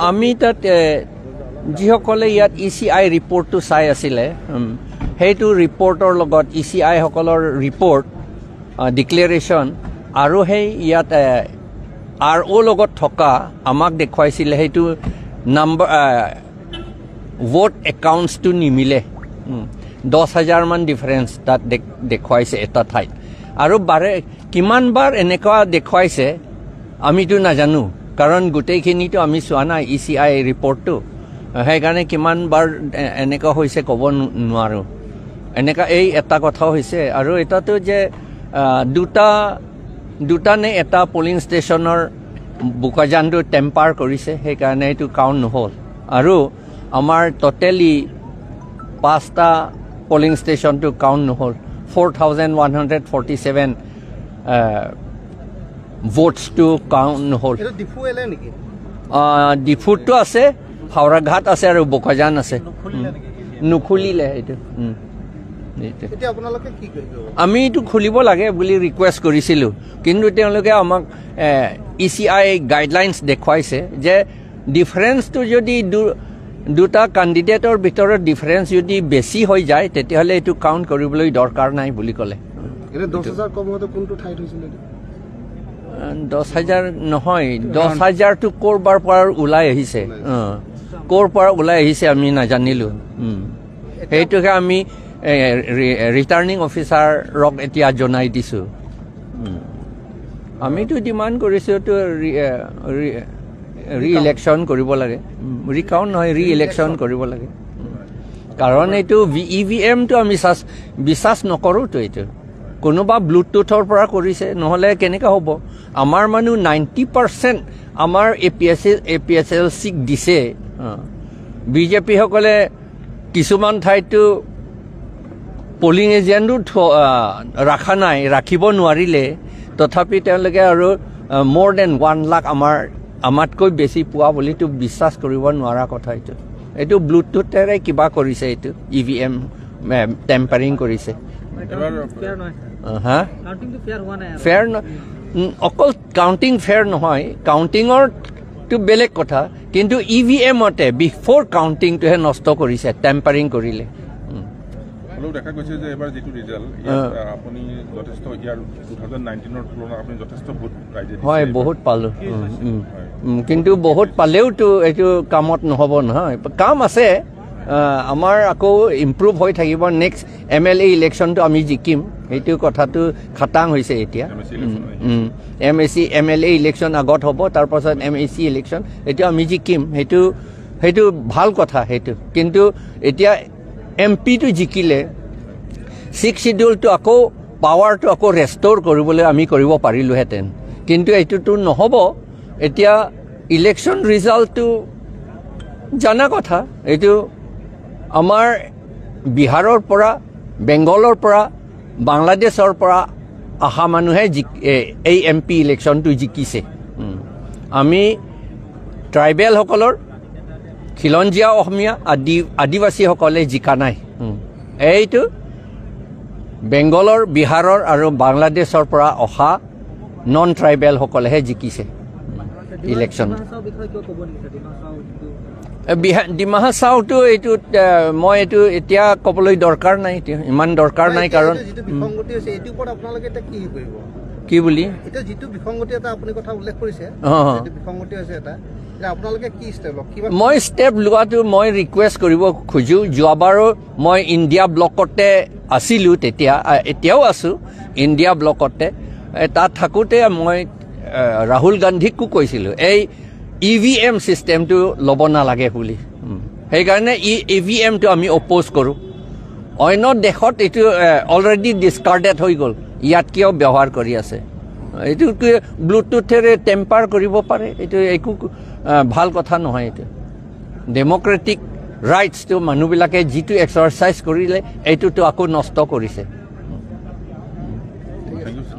আমি তাত যিসকলে ইয়াত ই চি I ৰিপৰ্টটো চাই আছিলে, সেইটো ৰিপৰ্টৰ লগত ই চি আইসকলৰ ৰিপৰ্ট ডিক্লেৰেশ্যন আৰু সেই ইয়াত আৰ অ' লগত থকা আমাক দেখুৱাইছিলে, সেইটো নাম্বাৰ ভোট একাউণ্টছটো নিমিলে, 10,000মান ডিফাৰেঞ্চ তাত দেখুৱাইছে এটা ঠাইত। আৰু বাৰে কিমান বাৰ এনেকুৱা দেখুৱাইছে আমিতো নাজানো, কাৰণ গোটেইখিনিতো আমি চোৱা নাই ই চি I ৰিপৰ্টটো, সেইকাৰণে কিমান বাৰ এনেকুৱা হৈছে ক'ব নোৱাৰোঁ। এনেকুৱা এই এটা কথাও হৈছে। আৰু এটাটো যে দুটা নে এটা পলিং ষ্টেচনৰ বোকাজানটো টেম্পাৰ কৰিছে, সেইকাৰণে এইটো কাউণ্ট নহ'ল। আৰু আমাৰ ট'টেলি 5টা পলিং ষ্টেচনটো কাউণ্ট নহ'ল, 4,147 ভোটছটো কাউণ্ট নহ'ল। ডিফুটো আছে, হাওৰাঘাট আছে আৰু বোকাজান আছে, নুখুলিলে এইটো। আমি এইটো খুলিব লাগে বুলি ৰিকুৱেষ্ট কৰিছিলোঁ, কিন্তু তেওঁলোকে আমাক ই চি I guidelines দেখুৱাইছে যে ডিফাৰেঞ্চটো যদি দুটা কেণ্ডিডেটৰ ভিতৰত ডিফাৰেঞ্চ যদি বেছি হৈ যায় তেতিয়াহ'লে এইটো কাউণ্ট কৰিবলৈ দৰকাৰ নাই বুলি ক'লে। 10,000 নহয়, 10,000টো ক'ৰবাৰ পৰা ওলাই আহিছে, ক'ৰ পৰা ওলাই আহিছে আমি নাজানিলোঁ। সেইটোকে আমি ৰিটাৰ্ণিং অফিচাৰক এতিয়া জনাই দিছোঁ। আমিতো ডিমাণ্ড কৰিছোঁ তো ৰি ইলেকশ্যন কৰিব লাগে, ৰিকাউণ্ট নহয় ৰি ইলেকশ্যন কৰিব লাগে, কাৰণ এইটো ই ভি এমটো আমি বিশ্বাস নকৰোঁতো। এইটো কোনোবা ব্লুটুথৰ পৰা কৰিছে, নহ'লে কেনেকৈ হ'ব? আমাৰ মানুহ 90% আমাৰ A P S L চিক দিছে। বিজেপিসকলে কিছুমান ঠাইতো পলিং এজেণ্টো ৰখা নাই, ৰাখিব নোৱাৰিলে, তথাপি তেওঁলোকে আৰু মোৰ then 1 lakh আমাতকৈ বেছি পোৱা বুলিতো বিশ্বাস কৰিব নোৱাৰা কথা। এইটো ব্লুটুথেৰে কিবা কৰিছে, এইটো ই ভি এম টেম্পাৰিং কৰিছে। হা, ফেয়াৰ অকল কাউণ্টিং ফেয়াৰ নহয়, কাউণ্টিঙৰটো বেলেগ কথা, কিন্তু ই ভি এমতে বিফ'ৰ কাউণ্টিংটোহে নষ্ট কৰিছে, টেম্পাৰিং কৰিলে। দেখা গৈছে যে এবাৰ যিটো ৰিজাল্ট আপুনি যথেষ্ট ইয়াৰ 2019ৰ তুলনাত আপুনি যথেষ্ট ভোট ৰাইজে হয় বহুত পালোঁ, কিন্তু বহুত পালেওতো এইটো কামত নহ'ব নহয়। কাম আছে আমাৰ, আকৌ ইম্প্ৰুভ হৈ থাকিব। নেক্সট এম এল এ ইলেকশ্যনটো আমি জিকিম, সেইটো কথাটো খাটাং হৈছে এতিয়া। M A C M L A election আগত হ'ব, তাৰপাছত এম এ চি ইলেকশ্যন, এইটো আমি জিকিম, সেইটো ভাল কথা সেইটো। কিন্তু এতিয়া এম পিটো জিকিলে 6 চিডিউলটো আকৌ পাৱাৰটো আকৌ ৰেষ্ট'ৰ কৰিবলৈ আমি কৰিব পাৰিলোহেঁতেন, কিন্তু এইটোতো নহ'ব। এতিয়া ইলেকশ্যন ৰিজাল্টটো জনা কথা, এইটো আমাৰ বিহাৰৰ পৰা, বেংগলৰ পৰা, বাংলাদেশৰ পৰা অহা মানুহে এই এম পি ইলেকশ্যনটো জিকিছে। আমি ট্ৰাইবেলসকলৰ, খিলঞ্জীয়া অসমীয়া আদিবাসীসকলে জিকা নাই। এইটো বেংগলৰ, বিহাৰৰ আৰু বাংলাদেশৰ পৰা অহা নন ট্ৰাইবেলসকলেহে জিকিছে ইলেকশ্যন। ডিমা হাছাওটো এইটো মই এইটো এতিয়া ক'বলৈ দৰকাৰ নাই, ইমান দৰকাৰ নাই, কাৰণ কি বুলি মই ষ্টেপ লোৱাটো মই ৰিকুৱেষ্ট কৰিব খোজোঁ। যোৱাবাৰো মই ইণ্ডিয়া ব্লকতে আছিলোঁ, তেতিয়া এতিয়াও আছোঁ ইণ্ডিয়া ব্লকতে। তাত থাকোঁতে মই ৰাহুল গান্ধীকো কৈছিলোঁ এই ই ভি এম চিষ্টেমটো ল'ব নালাগে বুলি। সেইকাৰণে ই ভি এমটো আমি অপ'জ কৰোঁ। অন্য দেশত এইটো অলৰেডি ডিছকাৰ্ডেড হৈ গ'ল, ইয়াত কিয় ব্যৱহাৰ কৰি আছে? এইটো ব্লুটুথেৰে টেম্পাৰ কৰিব পাৰে, এইটো একো ভাল কথা নহয়। এইটো ডেম'ক্ৰেটিক ৰাইটছটো মানুহবিলাকে যিটো এক্সাৰচাইজ কৰিলে এইটোতো আকৌ নষ্ট কৰিছে।